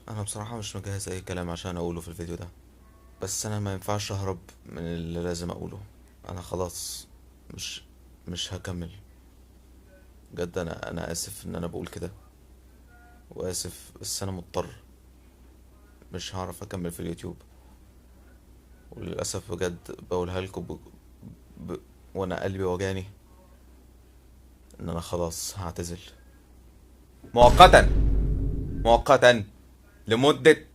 انا بصراحة مش مجهز اي كلام عشان اقوله في الفيديو ده، بس انا ما ينفعش اهرب من اللي لازم اقوله. انا خلاص مش هكمل بجد. انا اسف ان انا بقول كده، واسف، بس انا مضطر. مش هعرف اكمل في اليوتيوب، وللاسف بجد بقولها لكم ب... وانا قلبي وجعني ان انا خلاص هعتزل مؤقتا، مؤقتا لمدة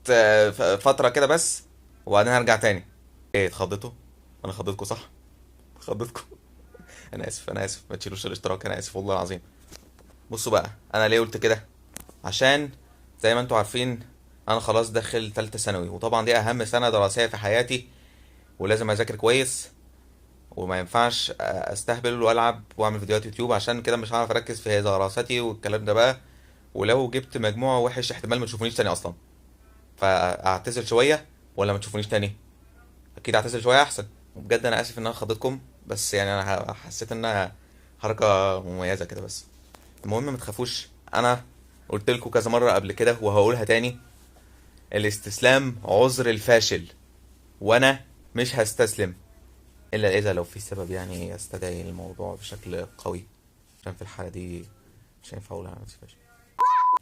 فترة كده بس، وبعدين هرجع تاني. ايه اتخضيتوا؟ انا خضيتكم صح؟ خضيتكم. انا اسف، انا اسف، ما تشيلوش الاشتراك، انا اسف والله العظيم. بصوا بقى، انا ليه قلت كده؟ عشان زي ما انتوا عارفين انا خلاص داخل تالتة ثانوي، وطبعا دي اهم سنة دراسية في حياتي، ولازم اذاكر كويس، وما ينفعش استهبل والعب واعمل فيديوهات يوتيوب، عشان كده مش هعرف اركز في دراستي والكلام ده بقى. ولو جبت مجموع وحش احتمال ما تشوفونيش تاني اصلا، فاعتزل شوية ولا ما تشوفونيش تاني؟ اكيد اعتزل شوية احسن. وبجد انا اسف ان انا خضتكم، بس انا حسيت انها حركة مميزة كده. بس المهم ما تخافوش، انا قلت لكم كذا مرة قبل كده وهقولها تاني، الاستسلام عذر الفاشل، وانا مش هستسلم الا اذا لو في سبب يستدعي الموضوع بشكل قوي، عشان في الحالة دي مش هينفع اقول على نفسي فاشل.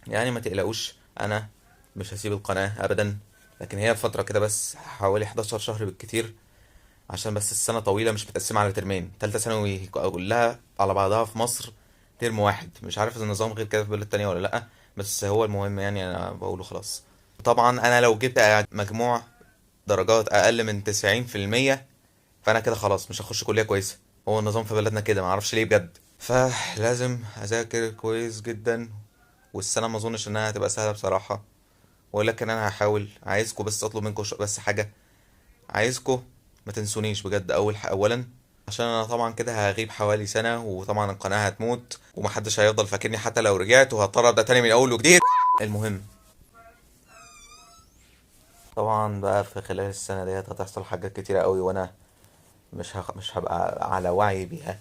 ما تقلقوش، انا مش هسيب القناة ابدا، لكن هي فترة كده بس، حوالي 11 شهر بالكتير، عشان بس السنة طويلة مش متقسمه على ترمين. تالتة ثانوي كلها على بعضها في مصر ترم واحد، مش عارف اذا النظام غير كده في بلد تانية ولا لا، بس هو المهم انا بقوله خلاص. طبعا انا لو جبت مجموع درجات اقل من تسعين في المية فانا كده خلاص مش هخش كلية كويسة، هو النظام في بلدنا كده، معرفش ليه بجد. فلازم اذاكر كويس جدا، والسنة ما اظنش انها هتبقى سهلة بصراحة، ولكن انا هحاول. عايزكم بس اطلب منكم بس حاجة، عايزكم ما تنسونيش بجد اولا، عشان انا طبعا كده هغيب حوالي سنة، وطبعا القناة هتموت ومحدش هيفضل فاكرني حتى لو رجعت، وهضطر ابدا تاني من اول وجديد. المهم طبعا بقى في خلال السنة ديت هتحصل حاجات كتيرة قوي، وانا مش هبقى على وعي بيها.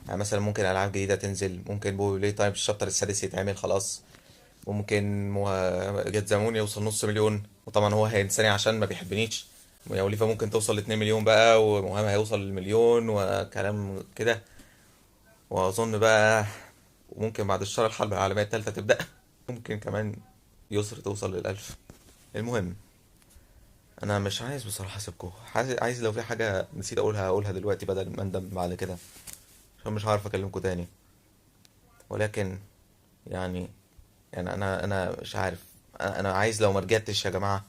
مثلا ممكن العاب جديدة تنزل، ممكن بوبي بلاي تايم الشابتر السادس يتعمل خلاص، وممكن جتزامون يوصل نص مليون، وطبعا هو هينساني عشان ما بيحبنيش. يا وليفا ممكن توصل لاتنين مليون بقى، ومهام هيوصل للمليون وكلام كده. واظن بقى وممكن بعد الشهر الحرب العالمية التالتة تبدأ، ممكن كمان يسر توصل للألف. المهم أنا مش عايز بصراحة أسيبكم، عايز لو في حاجة نسيت أقولها أقولها دلوقتي بدل ما أندم بعد كده، عشان مش هعرف أكلمكم تاني. ولكن أنا مش عارف، أنا عايز لو ما رجعتش يا جماعة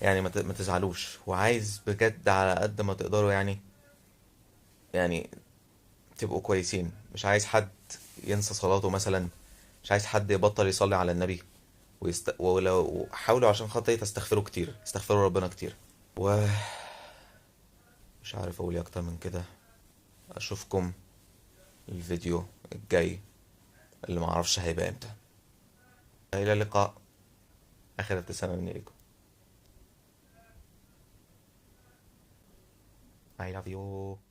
ما تزعلوش، وعايز بجد على قد ما تقدروا تبقوا كويسين. مش عايز حد ينسى صلاته مثلا، مش عايز حد يبطل يصلي على النبي، ولو حاولوا عشان خاطري تستغفروا كتير، استغفروا ربنا كتير. و مش عارف اقول ايه اكتر من كده. اشوفكم الفيديو الجاي اللي معرفش هيبقى امتى. الى اللقاء. اخر ابتسامة مني لكم. I love you.